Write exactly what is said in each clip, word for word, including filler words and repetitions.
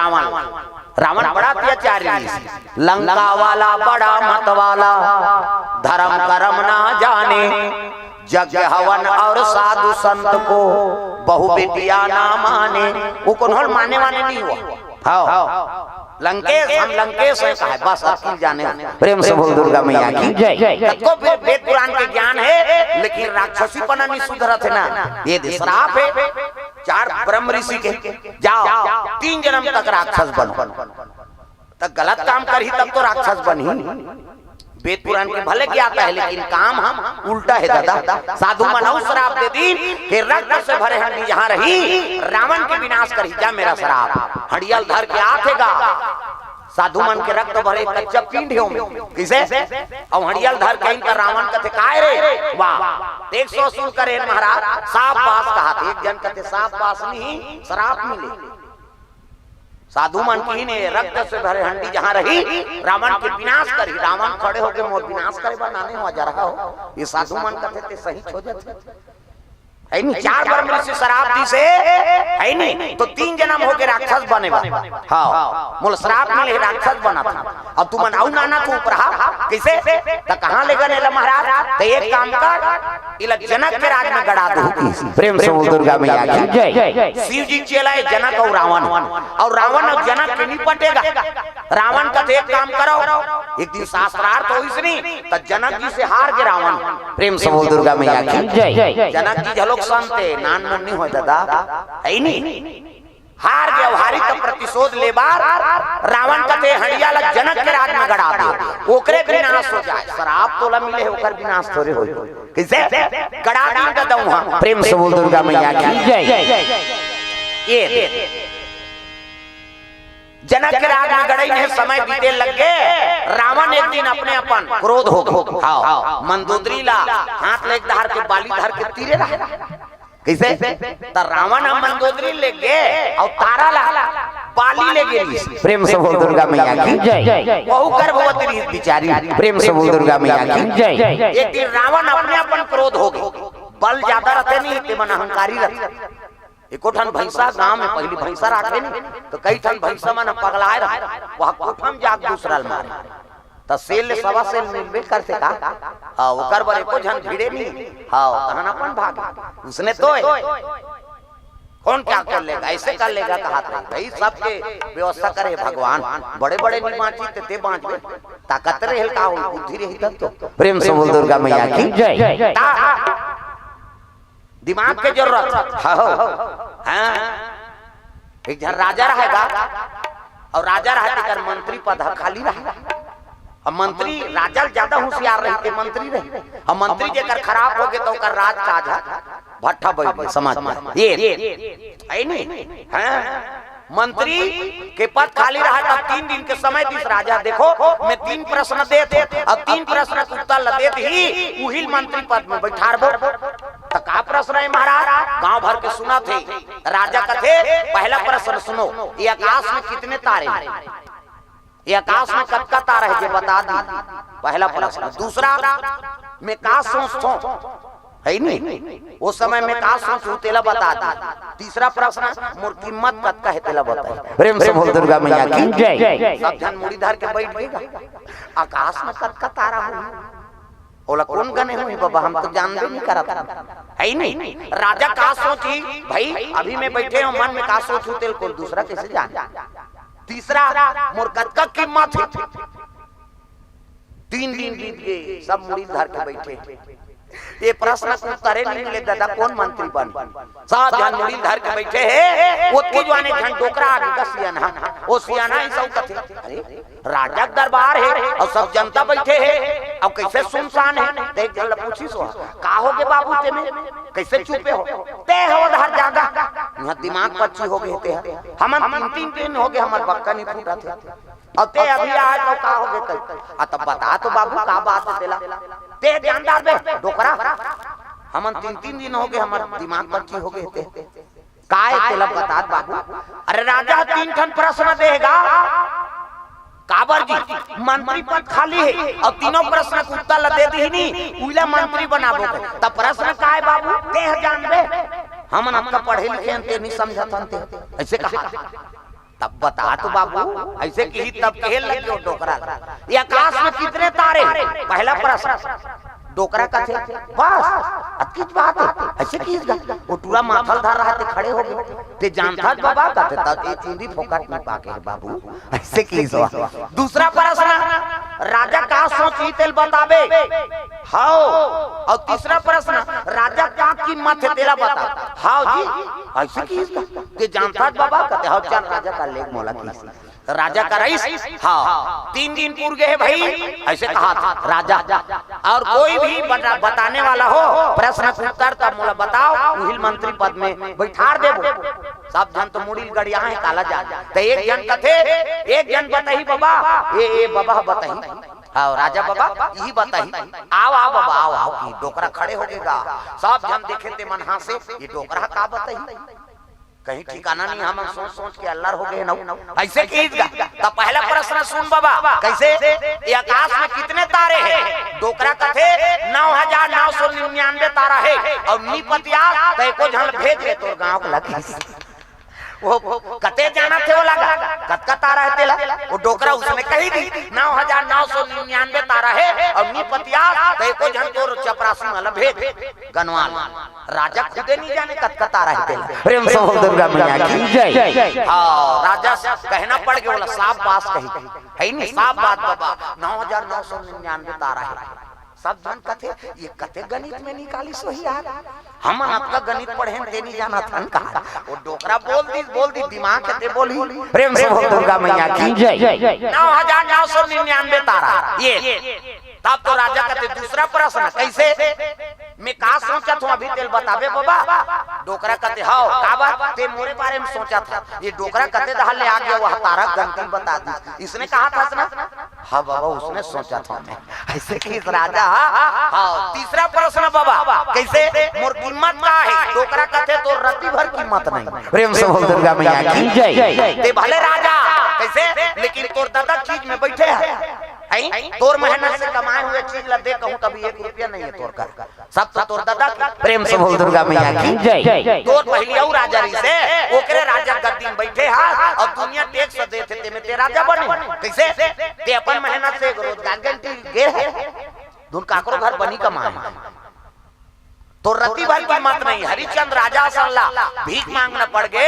रावण, रावण बड़ा अत्याचारी रहिस। लंका वाला बड़ा मत वाला, धर्म करम ना जाने, यज्ञ हवन और साधु संत को, बहु बिटिया ना माने। वो कोनो ल माने वाने नहीं हुआ। हाँ, लंकेश, हम लंकेश हैं कहा, बस अतकी ल जाने। प्रेम से बोल दुर्गा मैया की जय। कतको बे-, वेद पुराण के ज्ञान हे, लेकिन राक्षसीपना नहीं सुधरत हे ना। ये दे श्राप हे चार ब्रह्म ऋषि के, जाओ, तीन जन्म तक राक्षस बनो। त गलत काम करही तब तो राक्षस बनही। वेद पुराण के भले ज्ञाता हे, लेकिन काम हम उल्टा हे दादा। साधु मन अउ श्राप दे दिन के रक्त से भरे हंडी जहाँ रही, रावण के विनाश करही, जा मेरा श्राप। हंडिया ल धर के आथे गा, साधु मन के रक्त भरे कच्चा पिंड हे ओमे। कइसे? अउ हंडिया ल धर के आइन त रावण कथे, "काय रे? वाह, एक सौ वसूल करे महाराज।" साफ बास कहाथे, एक जन कथे, "साफ बास नहीं, श्राप मिले।" साधु मन किहिन, "रक्त से भरे हंडी जहाँ रही, रावण के विनाश करही।" रावण खड़े होके, "मोर विनाश करे बर नाने हो, जा रहा हो।" ये साधु मन कथे, "ते सही हो जाथे।" हे नी, चार बार मनुष्य श्राप दिस हे, हे नी, तो तीन जन्म होके राक्षस बने बा। हाँ, मोला श्राप मिले, राक्षस बनत हंव। अब तुमन अउ नाना थू उपरहा, कइसे? त कहाँ ले गन एला महाराज? त एक काम कर, एला जनक के राज में गड़ा दो। प्रेम से बोल दुर्गा मैया की जय। शिव जी चेला हे जनक अउ रावण, अउ रावण अउ जनक के नहीं पटेगा। रावण कथे, "एक काम करो, एक दिन शास्त्रार्थ होइस नी, त जनक जी से हार गे रावण।" प्रेम से बोल दुर्गा मैया की जय। जनक जी घलोक संत हे, नान मुन नहीं होय दादा, हे नी? हार गे, हारी त प्रतिशोध ले बर रावण कथे, "हंडिया ल जनक के राज में गड़ा दे, ओकरे विनाश हो जाए।" श्राप तोला मिले हे, ओकर विनाश थोरे होय। कइसे? गड़ा दिन का दऊं हम। प्रेम से बोल दुर्गा मैया की जय। ये जनक के राज में गड़ई में समय बीते लग गे। रावण एक दिन अपने अपन क्रोध हो गे। हाँ, मंदोदरी ला हाथ ले धर के बाली धर के तीरे रहा। कइसे? त रावण ह मंदोदरी ले गे अउ तारा ला बाली ले गे रिहिस। प्रेम से बोल दुर्गा मैया की जय। वहू गर्भवती रहिस बिचारी। प्रेम से बोल दुर्गा मैया की जय। एक दिन रावण अपने अपन क्रोध हो गे। बल ज्यादा रथे नहीं, ते मन अहंकारी रथे। एको ठन भैंसा गांव में, पहिली भैंसा राखे नहीं, त कई ठन भैंसा मन पगलाए रहे, वह कोठा म जाके दूसरा ल मारे। त सेल ले सवा सेल मिलबे करथे का? हाँ, ओकर बर एको झन भिड़े नहीं। हाँ, तहन अपन भाग। उसने तो हे। कौन क्या कर लेगा, ऐसे कर लेगा, कहात रहे। भाई, सबके व्यवस्था करे भगवान। बड़े-बड़े नहीं बाँची, ते, ते बाँचबे। ताकत रहे का हो, बुद्धि रही तब तो। प्रेम से बोल दुर्गा मैया की जय। ता-, दिमाग के जरूरत हे। हाँ, हो। हाँ। एक झन राजा रहे गा, अउ राजा रहे तेकर मंत्री पद ह खाली रहे। अब मंत्री राजा ले ज्यादा होशियार रहिथे, मंत्री रहे। अब मंत्री जेकर खराब हो गे त ओकर राजकाज ह भट्ठा बइठ गे समाज में। ये, हे नी? हाँ। मंत्री के पद खाली रहा, तब तीन दिन के समय दिस राजा, "देखो, मैं तीन प्रश्न देत हंव, अब तीन प्रश्न के उत्तर ल देत ही, उही ल मंत्री पद में बइठारबो।" त का प्रश्न हे महाराज? गांव भर के सुनत हे। राजा कथे, "पहला प्रश्न सुनो, ये आकाश में कितने तारे हैं? ये आकाश में कतका तारा हे, जे बता दी।" पहला प्रश्न। दूसरा, "मैं का सोचथों?" हे नी? ओ समय में का सोचहूं, तेला बता दी। तीसरा प्रश्न, "मोर कीमत कतका हे, तेला बता।" प्रेम से बोल दुर्गा मैया की जय। सब झन मुड़ी धर के बइठ गे। आकाश में कतका तारा होही? ओला कोन गने होही बाबा, हम तो जानबे नहीं करत हन। हे नी? राजा का सोचही, भाई, अभी मैं बइठे हंव, मन में का सोचहूं, तेला कोई दूसरा कइसे जाने? तीसरा, "मोर कतका कीमत हे?" तीन दिन बीत गे, सब मुड़ी धर के बइठे। ये प्रश्न के उत्तरे नहीं मिले, दादा, कोन मंत्री बने? सब झन मुड़ी धर के बइठे हे, ओतके जुवार एक झन डोकरा आगे का सियान, हाँ, ओ सियान ह अइसे कथे, "अरे, राजा के दरबार हे अउ सब जनता बइठे हे, अउ कइसे सुनसान हे।" त एक झन ल पूछिस, "का हो गे बाबू तेमे? कइसे चुपे हो?" "ते ह ओ डहर जागा, इहां दिमाग पच्ची हो गे हे ते ह। हमन तीन-तीन दिन हो गे, हमर बक्का नहीं फूटत हे, अउ ते अभी आए त का हो गे?" कही, "आ, तब बता तो बाबू, का बात हे तेला?" "ते जान डारबे, डोकरा, हमन तीन-तीन दिन हो गे, हमर दिमाग पच्ची हो गे हे ते।" "काय तेला बतात बाबू?" "अरे राजा तीन ठन प्रश्न देगा।" "काबर जी?" "मंत्री पद खाली हे अउ तीनों प्रश्न के उत्तर ल दे दिही नी, उइला मंत्री बनाबो।" "त प्रश्न काय बाबू?" "ते ह जानबे, हमन अतका पढ़े लिखे हन, ते नहीं समझत हन ते।" अइसे कहा। तब बता तो बाबू, अइसे किहिस तब कहे लग गे डोकरा ला, ये आकाश में कितने तारे हैं? पहला प्रश्न। डोकरा कथे, बस अतकीच बात हे। अइसे किहिस गा, वो टूरा माथा ल धर रहा, ते खड़े हो गे। ते जानथस बाबा कथे, तब ये चुंदी फोकट में पाके हे बाबू। अइसे किहिस गा। दूसरा प्रश्न, राजा का सोचिही तेला बताबे? हव। अउ तीसरा प्रश्न, राजा का कीमत हे तेला बता। हव जी। अइसे किहिस गा, ते जानथस बाबा कथे, हव, चल राजा कर ले मोला किहिस। राजा करइस, हव, तीन दिन पूर गे हे भई, अइसे कहा था राजा। अउ कोई भी बता-, बताने वाला हो, प्रश्न के उत्तर, तब मोला बताव, उही ल मंत्री पद में बइठार देबो। सब झन तो मुड़ी ल गड़ियाहे, काला जान। त एक झन कथे, एक झन बताही बाबा, ए, ए बाबा बताही। हव, राजा बाबा, इही बताही। आव, आव बाबा, आव, आव, कि डोकरा खड़े हो गे गा। सब झन देखे ते मन हाँसे, ये डोकरा का बताही? कहीं ठिकाना नहीं, हमन सोच सोच के अल्लर हो गे हन। अइसे किहिस गा। त पहला प्रश्न सुन बाबा, कइसे? ये आकाश में कितने तारे हैं? डोकरा कथे, नौ हजार नौ सौ निन्यानवे तारा हे, अउ नी पतियास त एको झन भेज रे तोर गाँव के लगिस। वो कते जानथे ओला गा, कतका तारा हे तेला? वो डोकरा उसने कहि दिस, नौ हजार नौ सौ निन्यानवे तारा हे, अउ नी पतियास त एको झन तोर चपरासी मन ला भेज, गनवा ल। राजा खुदे नहीं जाने कतका तारा हे तेला। प्रेम से बोल दुर्गा मैया की जय। हाँ, राजा से कहना पड़ गे ओला, साफ बात कही। हे नहीं, साफ बात बाबा, नौ हजार नौ सौ निन्यानवे तारा हे। सब झन कथे, ये कते गणित में निकालिस होही यार, हमन अतका गणित पढ़े हन, ते नहीं जानत हन कहा। वो डोकरा बोल दिस, बोल दिस, दिमाग हे ते बोलही। प्रेम से बोल दुर्गा मैया की जय। नौ हजार नौ सौ निन्यानवे तारा, ये। तब तो राजा कथे, दूसरा प्रश्न, कइसे? मैं का सोचत हँव, अभी तेला बताबे बाबा। डोकरा कथे, हव, काबर? ते मोरे बारे में सोचत हस। ये डोकरा कते डहर ले आ गे, वो तारा के गनती बता दिस। इसने कहा था ना? हाँ बाबा, उसने सोचत हँव मैं। अइसे किहिस राजा। हाँ, तीसरा प्रश्न बाबा, कइसे? मोर कीमत का हे? डोकरा कथे, तोर रत्ती भर कीमत नहीं। प्रेम से बोल दुर्गा मैया की जय। ते भले राजा, कइसे? लेकिन तोर ददा चीज में बइठे हे। हैं? तोर मेहनत से कमाए हुए चीज ला दे कहूँ, तभी एक रुपया नहीं हे तोर कर। सब तो तोर ददा के। प्रेम से बोल दुर्गा मैया की जय। तोर पहिली अउ राजा रहिसे, ओकरे राजा गद्दी में बइठे हा, अउ दुनिया टैक्स देथे, ते में ते राजा बने। कइसे? ते अपन मेहनत से रोजगार गारंटी गे हे। धुन काकरो घर बनी कमाए। तोर रत्ती भर कीमत नहीं, हरिचंद राजा असन ला भीख मांगना पड़ गे,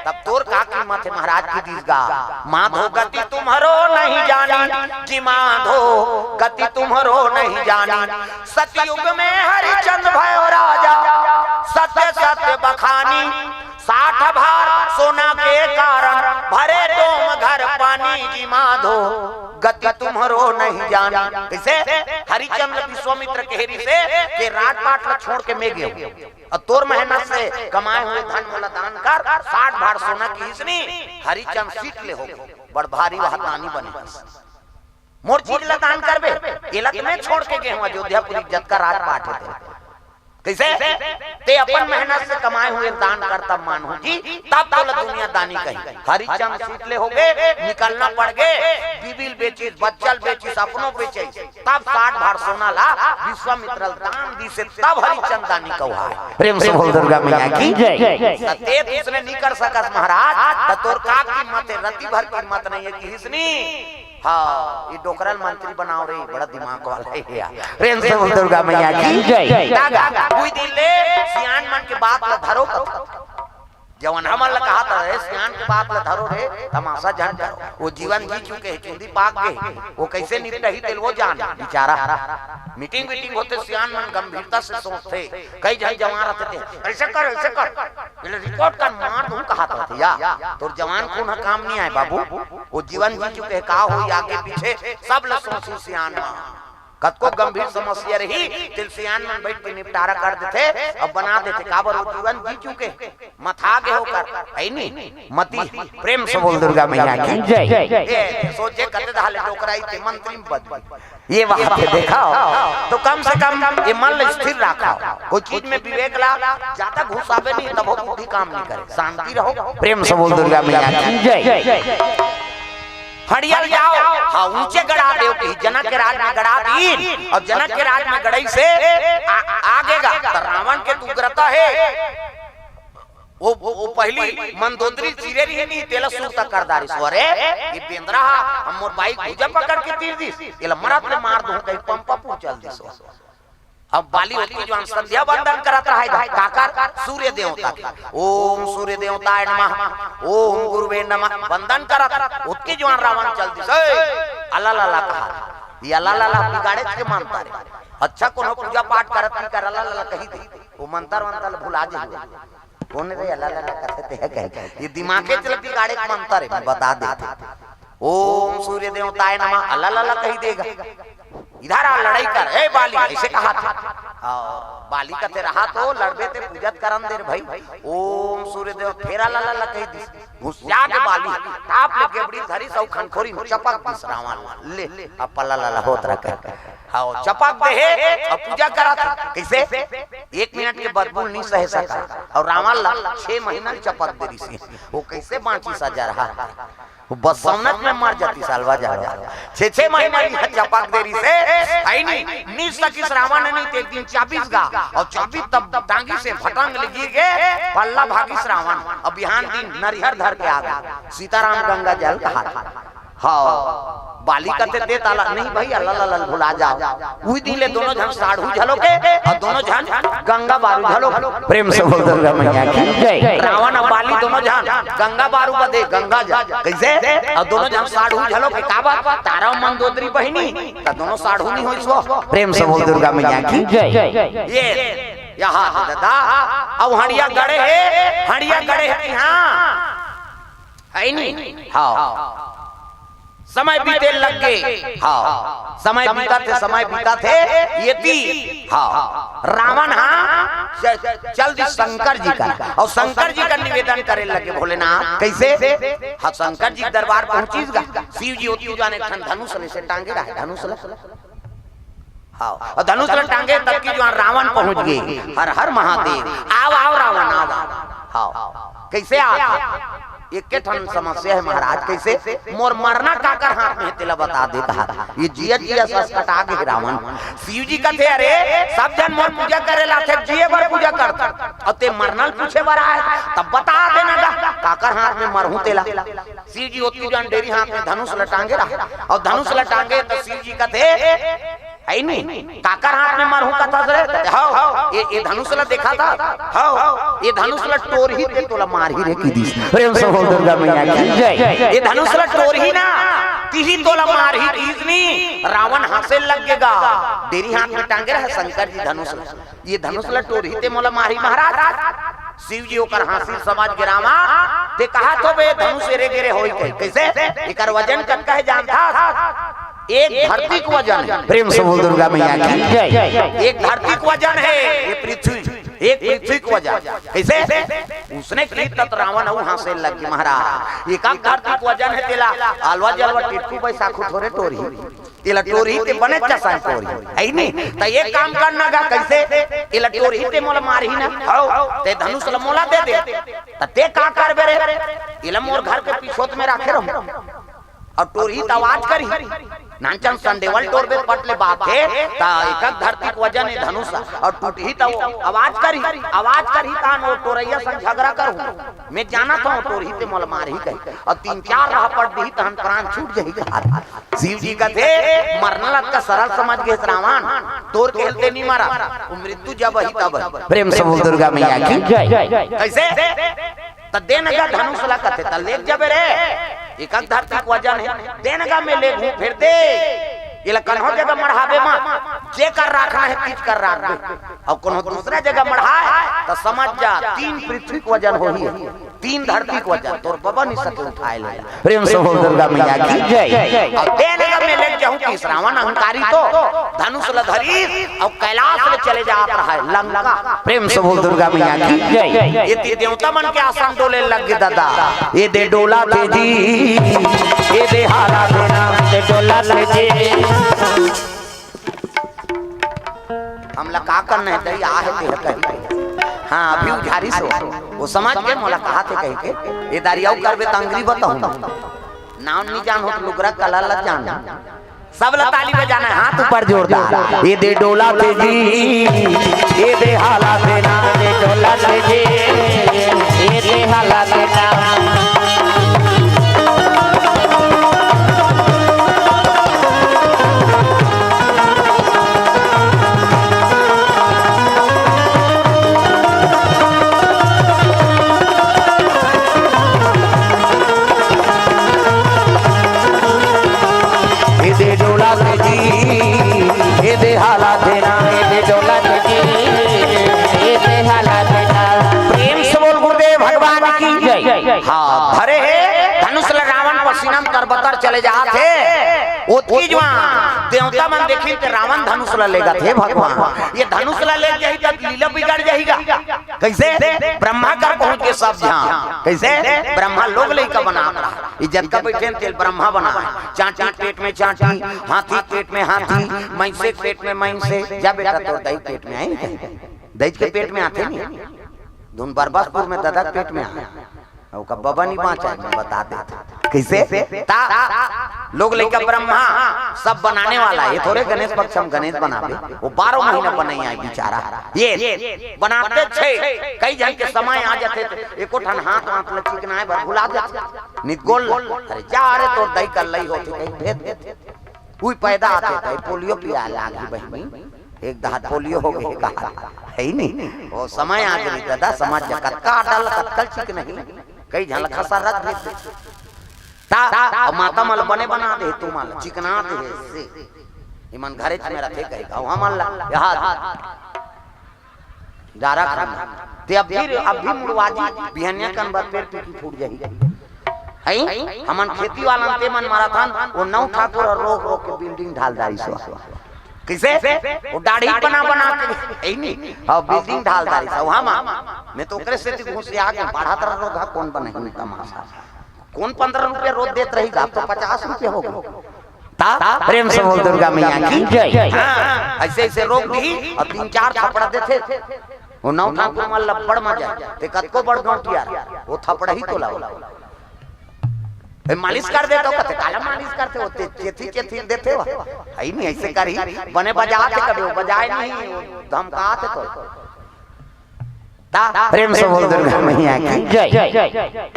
तब तोर का कीमत हे महाराज, किहिस गा। माधो गति तुम्हरो नहीं जानी, कि माधो गति तुम्हरो नहीं जानी। सतयुग में हरिचंद भयो राजा, सत्य सत्य बखानी। साठ भार सोना के कारण, भरे डोम घर पानी, कि माधो गति तुम्हरो नहीं जानी। कइसे? हरिचंद विश्वामित्र कहे रहिसे के राजपाट ला छोड़ के मैं गेंव, अउ तोर मेहनत से कमाए हुए धन मोला दान कर। साठ भार सोना किहिस नी, हरिचंद सीट ले हो गे, बड़ भारी वह दानी बने हस। मोर चीज ला दान करबे, एला तो मैं छोड़ के गेंव अयोध्यापुरी, जतका राजपाट हे ते। कइसे? ते अपन मेहनत से कमाए हुए दान कर, तब मान होही, तब तोला दुनिया दानी कही। हरिचंद सीट ले हो गे, निकलना पड़ गे, बीबी ल बेचिस, बच्चा ल बेचिस, अपनो बेचिस, तब साठ भार सोना ला विश्वामित्र ल दान दिसे, तब हरिचंद दानी कहाय। प्रेम से बोल दुर्गा मैया की जय। त ते उसने नहीं कर सकस महाराज, त तोर का कीमत हे, रत्ती भर कीमत नहीं हे, किहिस नी। हाँ, ये डोकरा ल मंत्री बनाव रे, बड़ा दिमाग वाला हे यार। प्रेम से बोल दुर्गा मैया की जय। दादा, कोई दिन ले सियान मन के बात ला धरो कथों। जवन हमन ला कहा था, "ए, सियान के बात ला धरो रे, तमाशा झन करो।" वो जीवन जी चुके हे, चुंदी पाक गे हे, वो कइसे निपटही तेला वो जान, बेचारा। मीटिंग वीटिंग होथे, सियान मन गंभीरता से सोचथे। कई झन जवान रहिथे, "अइसे कर, अइसे कर, एला रिकॉर्ड कर, मार दूँ," कहा था या। तोर जवान खून ह काम नहीं आय बाबू, वो जीवन जी चुके हे, का होही आगे पीछे, सब ला सोचही सियान मन। कतको गंभीर समस्या रही, तेला सियान मन बइठ के निपटारा कर देथे, अब बना देथे, काबर वो जीवन जी चुके हे, मथा गे हे ओकर, हे नी? मती, प्रेम से बोल दुर्गा मैया की जय। ए, सोचे कते दहा ले डोकराही ते मंत्री में बदली। ये बात हे, देखव, तो कम से कम ये मन ला स्थिर रखव, कोई चीज में विवेक ला ज्यादा घुसाबे नहीं, तभो बुद्धि काम नहीं करे, शांति रहो। प्रेम से बोल दुर्गा मैया की जय। हड़िया ल जाव, हाँ, ऊंचे गड़ा देव, कही जनक के राज में गड़ा दीन, अउ जनक के राज में गड़इसे आ, आगे गा, त रावण के तो उग्रता हे। वो, वो पहली मंदोदरी चीरे रही नहीं, तेला सुरता कर डारिस। अरे, ये बेंदरा हा, हम मोर बाई भुजा पकड़ के तीर दिस, एला मरत ले मार दूं, कहीं पंपा पूछल दिस। अब बाली ओतकी जुआन संध्या बंदन करत रहा है, काकर? सूर्य देवता के। ओम सूर्य देवताय नमः, ओम गुरुवे नमः, बंदन करत, ओतकी जुआन रावण चल दिस। ए, अला ला ला कहा, ये अला ला ला बिगाड़ेच के मानता रे। अच्छा, कोनो पूजा पाठ करत नहीं कर, अला ला ला कही दे, वो मंतर वंतर भुला जे। कौन रे अला ला ला कथे ते है कहे? ये दिमागे चल बिगाड़े के मंतर है, मैं बता देते। ओम सूर्य देवताय नमः, अला ला ला कही देगा। इधर आ, लड़ाई कर, ए बाली, ऐसे कहा था। हाँ, बाली कथे रहा तो लड़बे ते पूजत करन दे रे भाई। ओम सूर्य देव, फेर अला ला ला कही दिस। घुसिया के बाली, टाप ले गेबड़ी धरी सौ खनखोरी चपक दिस रावण। ले, अब पला ला ला होत रखे। हाँ, चपक दे हे, अब पूजा करत। कैसे? एक मिनट के बदबू नहीं सहे सका। और रावण ला छह महीना चपक दे रही से। वो कैसे बांची सजा रहा? वो बसौनत में मर जाती सालवा जालवा। छह, छह महीना ये चपक दे रही से, है नहीं, नहीं सकिस रावण नहीं, तो एक दिन चाबिस गा, और चाबिस तब टांगी से भटंग ले गिर गए, पल्ला भागिस रावण। अब बिहान दिन नरिहर धर के आ गए, सीताराम गंगा जल कहा। हाँ, बाली कथे दे ताला, नहीं भाई, अल्लाह अल्लाह भुला जाओ। उही दिन ले दोनों झन साढ़ू झलो के और दोनों झन गंगा बारू झलो के। प्रेम से बोल दुर्गा मैया की जय। रावण और बाली दोनों झन गंगा बारू बदे गंगा जा। कैसे? और दोनों झन साढ़ू झलो के, का बात? तारा मंदोदरी बहिनी, त दोनों साढ़ू नहीं होई सो। प्रेम से बोल दुर्गा मैया की जय। ये यहाँ है दादा, अब हंडिया गड़े है, हंडिया गड़े है, हाँ, है नहीं? हाँ। समय बीते लग गे। हाँ, समय बीता थे, समय बीता थे, ये ती, हाँ, रावण, हाँ, च-, चल दी शंकर जी का, और शंकर जी का निवेदन करे लगे, भोलेनाथ, कैसे? हाँ, शंकर जी के दरबार पहुंचीस गा, शिव जी ओती जाने एक ठन धनुष ले से टांगे रहे, धनुष ले। हाँ, और धनुष ला टांगे तब की जुआन रावण पहुंच गे। हर हर महादेव, आव, आव रावण, आव, आव। हाँ, कैसे आव? एक के ठन समस्या है महाराज, कैसे? मोर मरना काकर हाथ में हे, तेला बता दे कहा। ये जिया जिया सस कटा गे रावण। शिव जी कथे, अरे, सब झन मोर पूजा करे लाथे, जिए बर पूजा करत, और ते मरना ल पूछे बर आए, तब बता देना गा, काकर हाथ में मरहूं तेला। शिव जी ओतकी जुआन डेरी हाथ में धनुष ला टांगे रहा, और धनुष ला टांगे तो शिव जी कथे, है नी? काकर हाथ में मारहूं कथा रे? हव, ये, ये धनुष ला देखा था? हव, ये धनुष ला टोरही ते तोला मारही रे की दिस। प्रेम से बोल दुर्गा मैया की जय। ये धनुष ला टोरही ना, तिही तोला मारही की दिस नी। रावण हंसे लग गेगा। डेरी हाथ में टांगे रहे शंकर जी धनुष ला। ये धनुष ला टोरही ते मोला मारही महाराज। शिव जी ओकर हांसी समझ गे रावण, ते कहा तो बे धनुष एरे गेरे होई कही। कैसे? एकर वजन कतका है जानथस? एक धरती के वजन है। प्रेम से बोल दुर्गा मैया की जय। एक धरती के वजन है ये पृथ्वी, एक पृथ्वी के वजन। कैसे? उसने की तत रावण हूं हंसे लग गे महाराज। एक धरती के वजन है तेला, अलवा जलवा टिटकू बैसाखू थोरे टोरही। एला टोरही ते बने चसान टोरही, है नी? त एक काम करना गा, कैसे? एला टोरही ते मोला मारही ना, हव, ते धनुष ला मोला दे दे। त ते का करबे रे? एला मोर घर के पिछोत में राखे रहूं। और टोरही त आवाज करही। नानचन संडेवल टोरबे पट ले बात हे, त एक धरती के वजन हे धनुष, और टूटही त आवाज करही, आवाज करही त वो टोरैया संग झगड़ा करहूं। मैं जानत हूं टोरही ते मोला मारही कही, और तीन चार राहपट दिही तहन प्राण छूट जाही कहा। शिव जी कथे, मरना ला अतका सरल समझ गे रावण, टोर के हेलते नहीं मरा, वो मृत्यु जब ही तब ही। प्रेम से बोल दुर्गा मैया की जय। कैसे? त दे न गा धनुष ला कथे, त लेग जबे रे, एक धरती के वजन हे, दे न गा मैं लेग हूं, फेर दे। एला कन्हो जगह मढ़ाबे मत, जेकर राखना हे, तीज कर राख दे। और कोनो दूसरा जगह मढ़ाए, त समझ जा, तीन पृथ्वी के वजन होही। तीन धरती के वजन तोर बबा नहीं सके उठाए ले। प्रेम से बोल दुर्गा मैया की जय। और तेन अगर मैं लेके जाऊं कि श्रावण अहंकारी तो धनुष ल धरी और कैलाश ले चले जात रहा है लंका। प्रेम से बोल दुर्गा मैया की जय। ये ती देवता मन के आसन डोले लग गे दादा। ये दे डोला थे जी, ये दे हाला देना, ये डोला थे जी। हमला का करना है, तई आ है, ते कही। हाँ, अभी उझारी सो। वो समझ के मोला कहा थे कही के, ये दारी अउ करबे त अंगरी बताऊं। नाम नहीं जान हो तो लुगरा कला ला जान। सब ला ताली बजाना है, हाथ ऊपर जोरदार। ये दे डोला थे जी, ये दे हाला थे ना, ये दे डोला थे जी। ये हालत ना। ये दे डोला दे जी, ये दे हाला देना, ये दे डोला दे जी, ये दे हाला देना। प्रेम से बोल गुरुदेव भगवान की जय। हाँ, धरे हे धनुष ल रावण पसीना म तरबतर चले जात हे। ओतकी जुवार देवता मन देखिन ते रावण धनुष ल लेगत हे भगवान। ये धनुष ल ले जाही त लीला बिगड़ जाही गा। कइसे? ब्रह्मा कर पहुंच के सब झन। कइसे? ब्रह्मा लोग लइका बनात रहा। ये जतका बइठे तेला ब्रह्मा बनाय। चांटी पेट में चांटी, हाथी पेट में हाथी, मइनसे पेट में मइनसे। जा बेटा, तोर दई पेट में आय नहीं? दई के पेट में आथे नहीं। धुन बरबसपुर में ददा के पेट में आय। ओकर बबा नहीं बांचा, मैं बता देत हंव। कइसे? ता लोग लइका ब्रह्मा सब बनाने वाला हे। ये थोरे गणेश पक्ष म गणेश बनाबे, वो बारह महीना बनइया हे बिचारा। ये बनाते छे, कई झन के समय आ जाथे त एको ठन हाथ वाथ ल चिकनाय बर भुला जाथे। नित गोल, अरे जा रे, तोर दई कर लई होथे, कहीं भेज देथे। उही पैदा आथे त पोलियो पियाय लागही बहिनी। एक दार पोलियो हो गे कहा, हे नहीं? वो समय आ गे ददा, समाज के कतका डल, कतका चिकनही। कई झन ल खसरत भेज देथे। ता, अब माता मन ल बने बना दे, तू मन ल चिकना दे हे से। इमन घरे में रथे कही, गाँव हमन ल, यहाँ डारा खाना। ते अब भी, अब भी मुड़वा जी, बिहनिया कन बर पेड़ पीकी फूट जाही। हई? हमन खेती वाला ते मन मरत हन, वो नौ ठाकुर ह रोक रोक के building ढाल डारिस। कइसे? वो दाढ़ी बना बना के, हई नहीं? हाँ, building ढाल डारिस। हाँ, मैं तो ओकरे सेती घुस के आ गेंव, पढ़त रहा रोग ह, कोन बनही तमाशा। कोन पंद्रह रुपया रोज देत रही, अब तो पचास रुपया हो गे। ता प्रेम से बोल दुर्गा मैया की जय। हाँ, अइसे अइसे रोक दिही अउ तीन चार थपड़ा देथे। वो नौ ठाकुर मन ल बड़ मजा आय। ते कतको बड़ गौंटियार, वो थपड़ही तोला। ए, मालिश कर देथंव कथे, काला मालिश करथे, वो ते चेथी चेथी देथे वो। हई नहीं, अइसे करही, बने बजाथे कभी, वो बजाय नहीं, वो धमकाथे तो। ता प्रेम से बोल दुर्गा मैया की जय।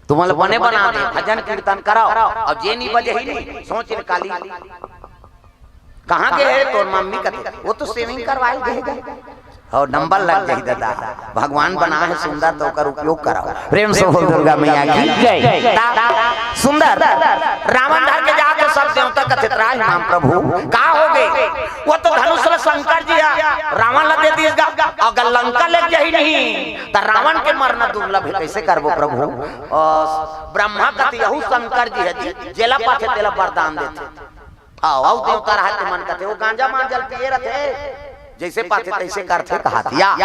तुमन ल बने बना दे, भजन कीर्तन कराओ। अउ जे नहीं बजही नहीं, सोच ले काली। कहाँ गे हे तोर मम्मी कथे, वो तो shaving करवाय गे हे। अउ नंबर लग जाही ददा, भगवान बनाय हे सुंदर, त ओकर उपयोग कराओ। प्रेम से बोल दुर्गा मैया की जय। ता सुंदर रावण धर के जाके सब देवता कथे, त्राहि माम प्रभु, का हो गे? वो तो धनुष ल शंकर जी ह रावण ल दे दिस गा, अगर लंका ले जाही नहीं त रावण के मरना दुर्लभ हे, कइसे करबो प्रभु? अ, ब्रह्मा कथे, यहू शंकर जी ह जी, जेला पाथे तेला वरदान देथे। अउ, अउ देवता रहय ते मन कथे, वो गांजा मांजल पिए रथे, जइसे पाथे तइसे करथे कहत या।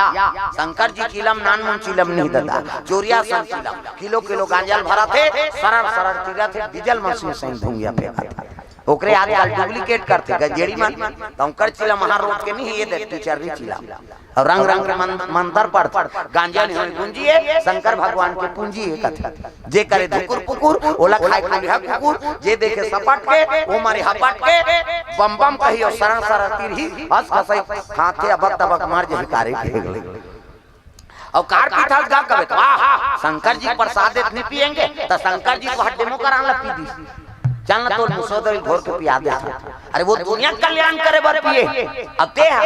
शंकर जी चिलम नानमुन चिलम नहीं ददा, चोरिया सन चिलम, किलो किलो गांजा ल भरथे, सरर सरर चिरथे, डीजल मशीन सही धुंगिया फेंकथे। ओकरे आजकल duplicate करथे गजेड़ी मन, त ओकर चिलम महारोज के नहीं, ये देख तू चर्री चिलम। अउ रंग रंग के मन-, मंतर पढ़थे। गांजा नहीं होय गुंजी ए, शंकर भगवान के पूंजी ए कथे। जे करे धुकुर पुकुर, ओला खाय कोलिहा कुकुर, जे देखे सपट के, वो मारे हपट के, बम बम कही अउ सरर सरर तिरही, हंस हंसई खाथे, अबक तबक मर जही कारे के। अउ कार पीथस गा कबे त, वाह, शंकर जी प्रसाद देत नहीं पिएंगे, त शंकर जी को हड्डे मोकरान ला पी दिस। चल ना तोर मुसोदरी घोर के पिया दे। अरे वो दुनिया के कल्याण करे बर पिए, अब ते ह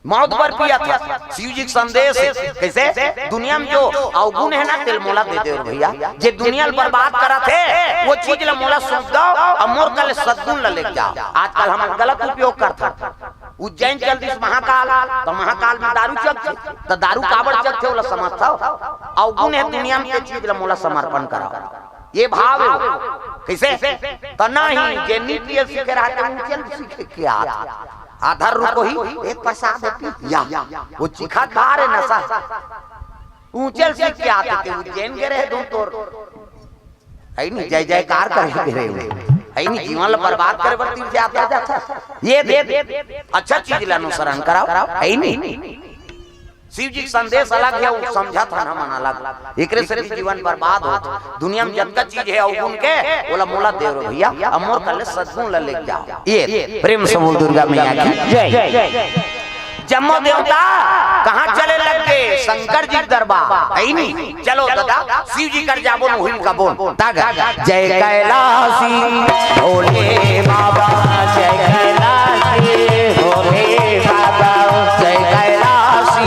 मौत बर पियत हे। शिव जी के संदेश हे। कइसे? दुनिया में जो अवगुण हे ना, तेला मोला दे दे रे भइया। जे दुनिया ल बर्बाद करत हे, वो चीज ल मोला सौंप दव अउ मोर करा ले सद्गुण ल लेके जाव। आजकल हमन गलत उपयोग करथन। उज्जैन चल दिस महाकाल, त महाकाल में दारू चघथे, त दारू काबर चघथे, ओला समझथव? अवगुण हे दुनिया में, ते चीज ल मोला समर्पण कराव। ये भाव हे वो। कइसे? त नहीं, जे नी पिए सीखे रहय, ते ऊंचे ल सीखे के आत। आधा रुको ही, एक पैसा दे पी, या। वो चिखा खा रे नशा। ऊंचे ल सीख के आत हे, ते उज्जैन गे रहे धुन तोर। हई नहीं, जय जयकार करे गे रहे। हई नहीं, जीवन ल बर्बाद करे बर तीर जात जात। ये दे, अच्छा चीज ल अनुसरण कराव। हई नहीं। शिव जी के संदेश अलग हे, अउ समझत हन हमन अलग। एकरे से भी जीवन बर्बाद होत। दुनिया में जतका चीज हे अवगुण के, ओला मोला दे रे भइया, अउ मोर करा ले सद्गुण ल लेके जाव। ये प्रेम से बोल दुर्गा मैया की जय। जम्मो देवता कहाँ चले लग गे? शंकर जी के दरबार, है नी? चलो दादा, शिव जी कर जाबो, उहिल कबो। तग जय कैलासी भोले बाबा, जय कैलासी भोले बाबा, जय कैलासी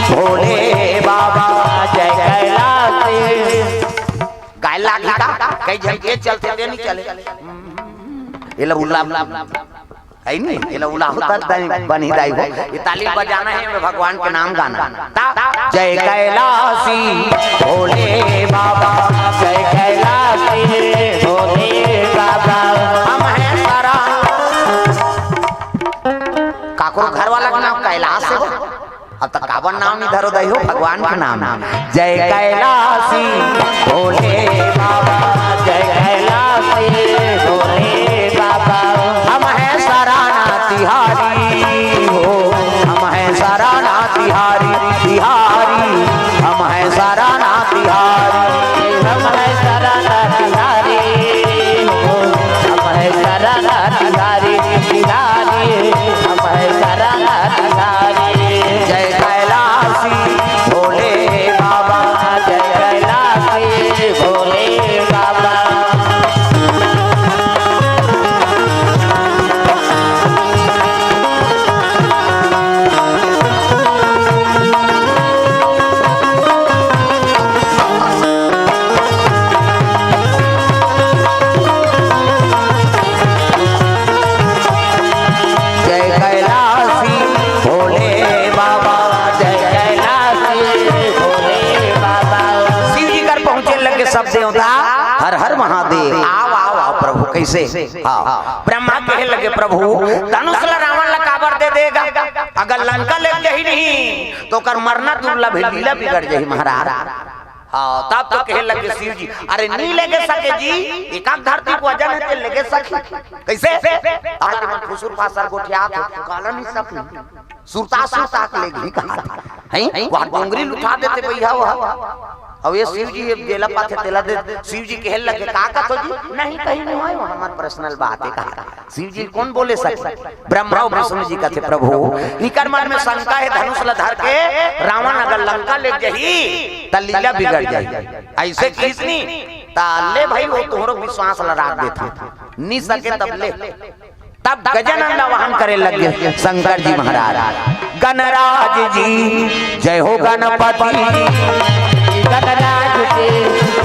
भोले बाबा, जय कैलासी। गाय लागी का? कई झन के चलथे ते नहीं चले। ये लो उल्ला है नी, ये लो उल्ला होता दाई, बनी दाई हो। ये ताली बजाना है, मैं भगवान के नाम गाना। ता, जय कैलासी भोले बाबा, जय कैलासी भोले बाबा, हम हैं सारा। काकरो घर वाला के नाम कैलाश है। अब तक काबर नाम नहीं धरो दई हो, भगवान के नाम। जय कैलासी भोले बाबा, जय कैलासी भोले बाबा, हम हैं सराना तिहारी हो, हम हैं सराना तिहारी, तिहारी, हम हैं सराना तिहारी, हम हैं सराना तिहारी हो, हम हैं सराना तिहारी, तिहारी, हम हैं सराना तिहारी। जय कैलासी भोले बाबा, जय कैलासी भोले बाबा। जय कैलासी भोले बाबा, जय कैलासी भोले बाबा। शिव जी कर पहुंचे लगे सब देवता, हर हर महादेव। आओ, आओ, आओ प्रभु, कैसे? हाँ, ब्रह्मा कहे लगे, प्रभु, धनुष ला रावण ला काबर दे देगा? अगर लंका ले जाही नहीं, तो ओकर मरना दुर्लभ है, लीला बिगड़ जाही महाराज। हाँ, तब तो कहे लगे शिव जी, अरे नी लेगे सके जी, एकाक धरती के वजन है, ते लेगे सके। कैसे? आज मन फुसुर फासर गोठियात हो, काला नहीं सके। सुरता सुरता के लेगही कहा था। हैं? वहाँ डोंगरी लुटा देते भैया वहाँ। अब ये शिव जी ये जेला पाथे तेला दे, शिव जी कहे लगे, का कथो जी? नहीं, कहीं नहीं होय, वहाँ हमार पर्सनल बात है कहा। शिव जी कौन बोले सके? ब्रह्मा और विष्णु जी कथे, प्रभु, निकर मन में शंका है, धनुष ला धर के रावण अगर लंका ले जाही, त लीला बिगड़ जाही। ऐसे किस नी? त ले भाई, वो तोहरो विश्वास ला राख देथा। नी सके तब ले। तब गजानन ला वाहन करे लगे शंकर जी महाराज। गणराज जी जय हो गणपति जी, गणराज जी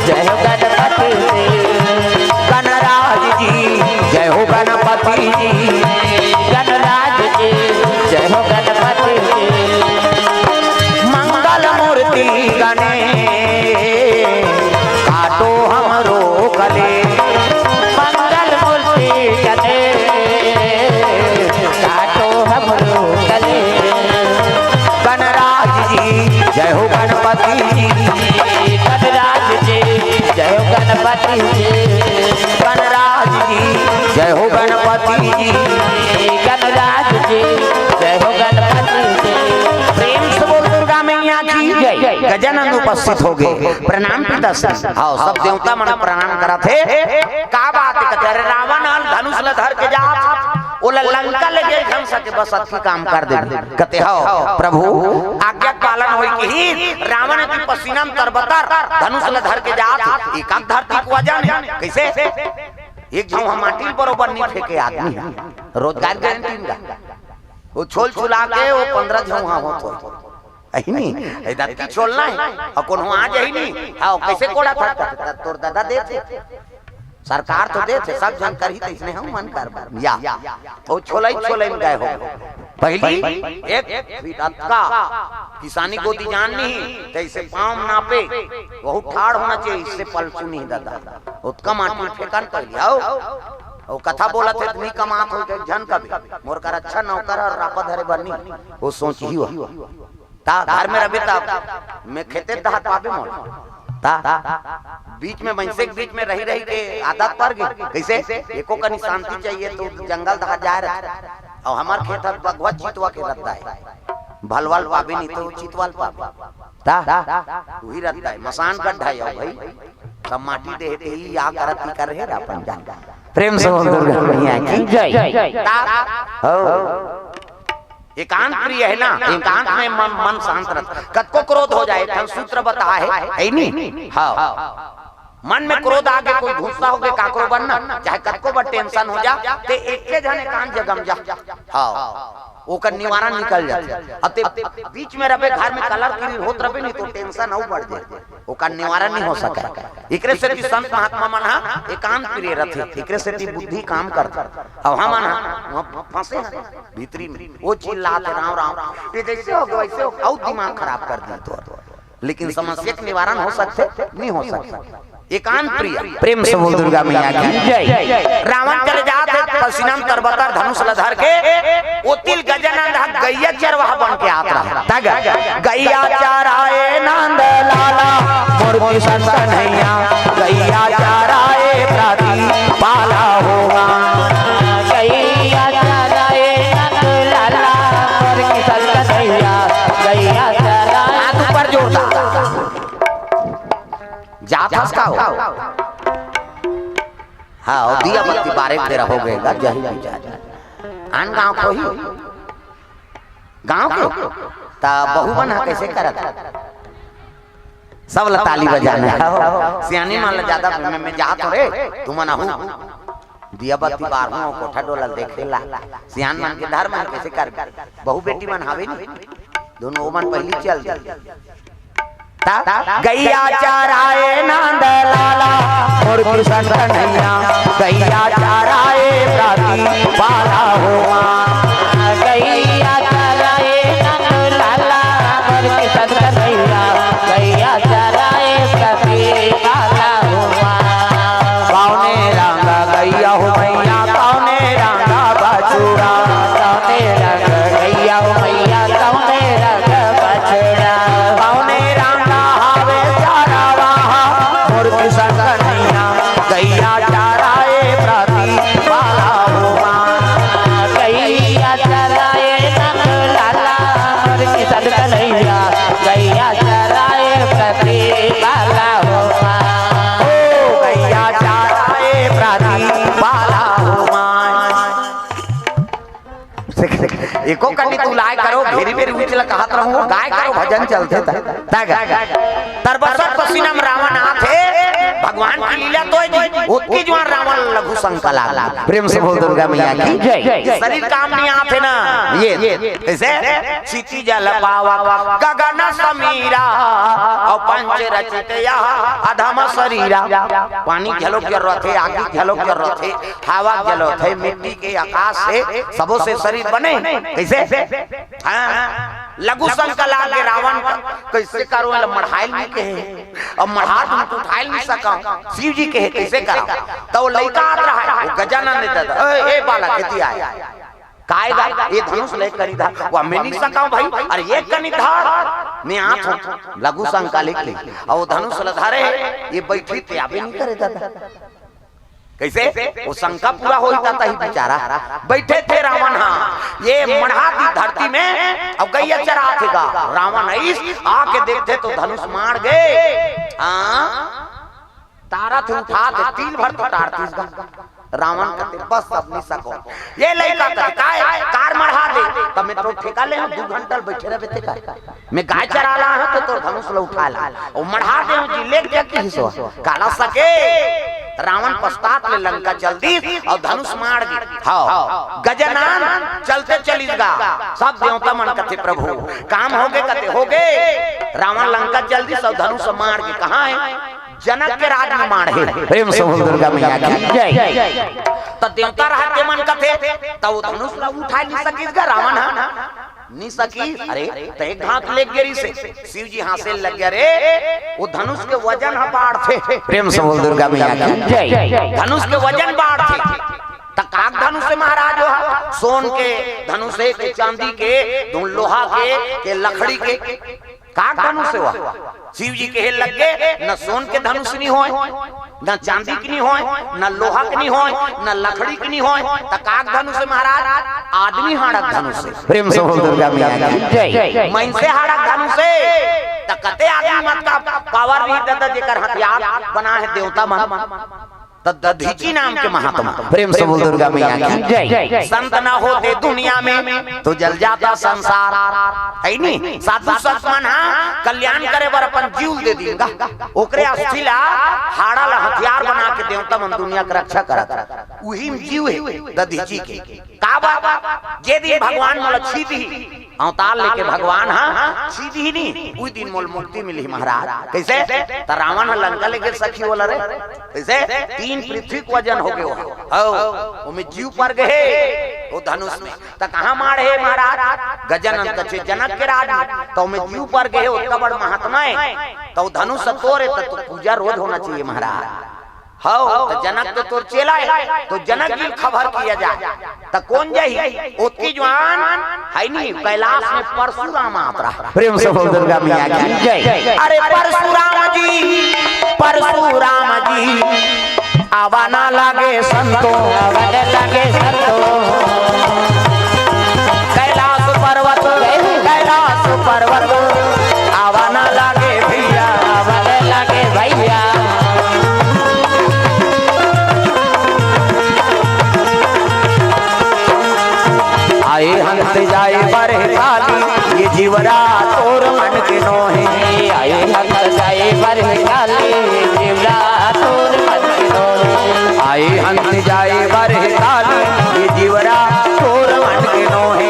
जय हो गणपति जी, गणराज जी जय हो गणपति जी, गणराज जी जय हो गणपति जी। मंगल मूर्ति गणेश काटो हमरो कलेश, मंगल मूर्ति गणेश काटो हमरो कलेश। गणराज जी जय हो गणपति जी, गणराज जी जय हो गणपति जी, गणराज जी जय हो गणपति जी, गणराज जी जय हो गणपति जी। प्रेम से बोल दुर्गा मैया की जय। गजानन उपस्थित हो गए, प्रणाम पिता श्री। हाँ, सब देवता मन प्रणाम करत हे। का बात है? कथे, अरे रावण हल धनुष ल धर के जात, ओला लंका ले गे घन सके, बस अतकी काम कर दे। कथे, हव प्रभु, आज्ञा पालन होई कि रावण की पसीना में तरबतर धनुष ल धर के जात, एकाक धरती के वजन है। कैसे? एक झौंहा माटी ल बरोबर नहीं फेंके आदमी है। रोजगार गारंटी का। वो छोल छुला के वो पंद्रह झौंहा होत हो। अही नहीं, ए दत्ती छोलना है। और कोनो आ जाही नहीं। हाँ, कैसे कोड़ा था? त-, त-, तोर दादा देथे। सरकार तो देथे, सब झन करही त इसने हम मन कर। या, वो छोलई, छोलई में गए हो। पहली एक फीट अतका किसानी गोदी जान नहीं, जैसे पाँव नापे, वो ठाड़ होना चाहिए, इससे पलचू नहीं दादा। उतका माटी फेंकन पहली, आओ। वो कथा बोलत हे, इतनी कमात हो, एक झन कभी। मोर कर अच्छा नौकर और रापा धरे बनी। वो सोच ही हो। ता घर में रबे ता मैं खेते दहात पाबे मोला। ता बीच में मनसे के बीच में रही रही के आदत पर गे। कैसे? एको कनी शांति चाहिए तो जंगल दहा जाए रहे। और हमार खेत हर बघवा चितवा के रद्दा है। भलवाल पाबे नहीं तो चितवाल पाबे। ता वही रद्दा है। मसान गड्ढा है भाई। सब माटी दे दे ही या करत ही कर रहे अपन जान। प्रेम से बोल दुर्गा मैया की जय। ता हो। एकांत प्रिय है ना, एकांत में मन, मन शांत रहता। कतको क्रोध हो जाए, एक ठन सूत्र बता है, है नी? हाँ। मन में क्रोध आगे, कोई गुस्सा होगे, काकरो बन ना, चाहे कतको बर टेंशन हो जा, ते एके झन एकांत जगह म जा। हाँ, ओकर निवारण निकल जाथे। अब ते बीच में रबे, घर में कलर क्लियर होत रबे नी, तो टेंशन अउ बढ़ जाए, ओकर निवारण नहीं हो सके। एकरे सेती संत महात्मा मन हा एकांत प्रिय रथे, एकरे सेती बुद्धि काम करथे। अब हमन हा वहाँ फंसे हैं भीतरी में, वो चिल्लात हे, "राम राम, ये जैसे हो गया वैसे हो," अउ दिमाग खराब कर दी तो। लेकिन समस्या के निवारण हो सकथे? नहीं हो सकथे। एकांत प्रिय। प्रेम से बोल दुर्गा मैया की जय। रावण चले जात हे पसीना म तरबतर धनुष ल धर के, ओती ल गजानंद ह गैया चरवाहा बन के आत रहा। तग गैया चराए नंद लाला, मोर किशन कन्हैया, गैया चराए प्रति पाला होवा। गैया चराए नंद लाला, मोर किशन कन्हैया, गैया चराए। हाथ ऊपर जोरदार। जात हस का हो? हाँ, अउ दिया बत्ती बारे के बेरा हो गए गा, जही भी जाए। आन गाँव के होही? गाँव के? त बहू मन ह कइसे करत? सब ल ताली बजाना हे। सियानी मन ल ज्यादा, मैं, मैं जात हूँ रे, तुमन आहू। दिया बत्ती बारहूँ, कोठा डोला देखे ला। सियान मन के धर्म हे, कइसे कर? बहू बेटी मन हावे नी, दोनों ओमन पहिली चल दे। ता गैया चराए नंद लाला, मोर किशन कन्हैया, गैया चराए प्रति पाला होवा। गैया चराए नंद लाला, मोर किशन कन्हैया, गैया चराए प्रति पाला होवा। कौने रंग गैया हो मैया, कौने रंग बछुड़ा, कौने रंग गैया हो मैया, कौने रंग बछड़ा, कौने रंग हावे चरवाहा, मोर किशन कन्हैया, गैया चराए प्रति पाला होवा। गैया चराए नंद लाला, मोर किशन कन्हैया, गैया चराए प्रति पाला होवा। ओ गैया चराए प्रति पाला होवा। एको कनी तुलाय करो, भेरी भेरी उचला कहत रहूं, गाय करो भजन चलथे त। तग तरबतर पसीना म रावण आथे, भगवान की लीला तो हे जी, ओतकी जुवार रावण लघु शंका लाग। प्रेम से बोल दुर्गा मैया की जय। शरीर काम नहीं आथे ना, ये, ये, ऐसे क्षिति जल पावक गगन समीरा, अउ पंच रचित यह अधम शरीरा। पानी घलो के जरूरत हे, आगी घलो के जरूरत हे, हवा घलो हे, मिट्टी के आकाश से सबो से शरीर बने। कइसे? हाँ, लघु शंका लागे रावण का, कइसे करो, एला मढ़ाइल नहीं कहे, अब मढ़ा तुम तो उठाइल नहीं सका, शिव जी कहे कइसे करा? तो वो लइका आत रहा है, वो गजानन ने दे दा, "ए, ए बालक, एती आय।" काय गा, ये धनुष ले कनी धर, वो मैं नहीं सका भाई, अरे ये कनी धर, मैं आत हूँ, लघु शंका लेके, अउ वो धनुष ल धरे, ये बैठी ते अबे नहीं करे दादा। कइसे? वो शंका पूरा होई ता तही बेचारा। बैठे थे रावण हा, ये मढ़ा दी धरती में, अउ गैया चराथे गा। रावण अइस आके देखथे तो धनुष माड़ गे। हाँ, तारथे उठाथे, तिल भर तो टारतिस गा। रावण कथे, "बस अब नहीं सको।" ये लइका कथे, "काय? कार मढ़ा दे, त मैं तो ठेका ले हूँ, दू घंटा बैठे रहे ते का।" मैं गाय चरा ला हूँ, तो तोर धनुष ल उठा ला। ओ मढ़ा दे हूँ जी, लेके जा किहिस ओ। काला सके, रावण पश्चात ले लंका चल दिस, अउ धनुष माड़ गे। हाँ, गजानन चलते चलिस गा। सब देवता मन कथे, "प्रभु, काम होगे?" कथे, "होगे।" रावण लंका चल दिस, अउ धनुष माड़ गे। कहाँ हे? जनक के राज में माड़े। प्रेम से बोल दुर्गा मैया की जय। त देवता रहत के मन कथे, त वो धनुष ला उठा नहीं सकिस गा रावण हा? नहीं सकिस। अरे, त एक घात ले गे रिहिसे। शिव जी हाँसे लग गया, "रे, वो धनुष के वजन ह बाढ़ थे।" प्रेम से बोल दुर्गा मैया की जय। धनुष के वजन बाढ़ थे। त काक धनुष हे महाराज, वो ह सोन के धनुष हे, के चांदी के, धुन लोहा के, के लकड़ी के, काक धनुष हे वो। शिव जी कहे लग गे, "न सोन के धनुष नहीं होय, न चांदी के नहीं होय, न लोहा के नहीं होय, न लकड़ी के नहीं होय, त काक धनुष हे महाराज?" "आदमी हाड़क धनुष हे।" प्रेम से बोल दुर्गा मैया की जय। मनसे हाड़क धनुष हे, त कते आदमी मत का पावर नहीं दादा, जेकर हथियार बना हे देवता मन। त दधीची नाम के महात्मा, प्रेम से बोल दुर्गा मैया की जय। संत न होते दुनिया में तो जल जाता संसार, है नी? साधु संत मन हा कल्याण करे बर अपन जीव दे दीन गा, ओकरे अस्थि ला, हाड़ा ला हथियार बना के देवता मन दुनिया के रक्षा करत, उही में जीव हे दधीची के। का बात? जे दिन भगवान मोला छीदही, अवतार लेके भगवान हा छीदही नी, उही दिन मोला मुक्ति मिलही महाराज। कइसे? त रावण हा लंका लेगे सखी ओला रे। कइसे? तीन पृथ्वी के वजन होगे ओहा। हव, ओमे जीव पर गे हे, ओ धनुष में। त कहाँ माड़े हे महाराज? गजानन कछे जनक के राज में। त ओमे जीव पर गे हे, ओतका बड़ महात्मा हे। त ओ धनुष तोर हे, त तोर पूजा रोज होना चाहिए महाराज। हव, त जनक तो तोर चेला हे, त जनक जी ल खबर किया जाय। त कोन जाही? ओतकी जुवार हे नी, कैलाश में परशुराम आत रहा। प्रेम से बोल दुर्गा मैया की जय। अरे परशुराम जी, परशुराम जी, आवा ना लागे संतो, आवा ना लागे संतो। कैलाश पर्वत, कैलाश पर्वत, आवा ना लागे भैया, आवा ना लागे भैया। आए हंस जाए बर काली, ये जीवरा तोर मन के नोहे। आए हंस जाए बर काली, ये जीवरा तोर मन के नोहे। आए हंस जाए बर काली, ये जीवरा तोर मन के नोहे।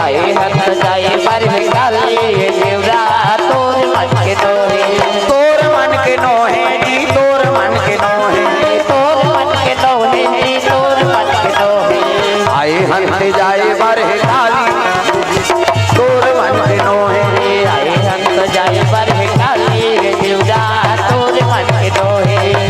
आए हंस जाए बर काली, ये जीवरा तोर मन के नोहे। तोर मन के नोहे जी, तोर मन के नोहे। तोर मन के नोहे जी, तोर मन के नोहे। आए हंस जाए बर काली, तोर मन के नोहे। आए हंस जाए बर काली, ये जीवरा तोर मन के नोहे।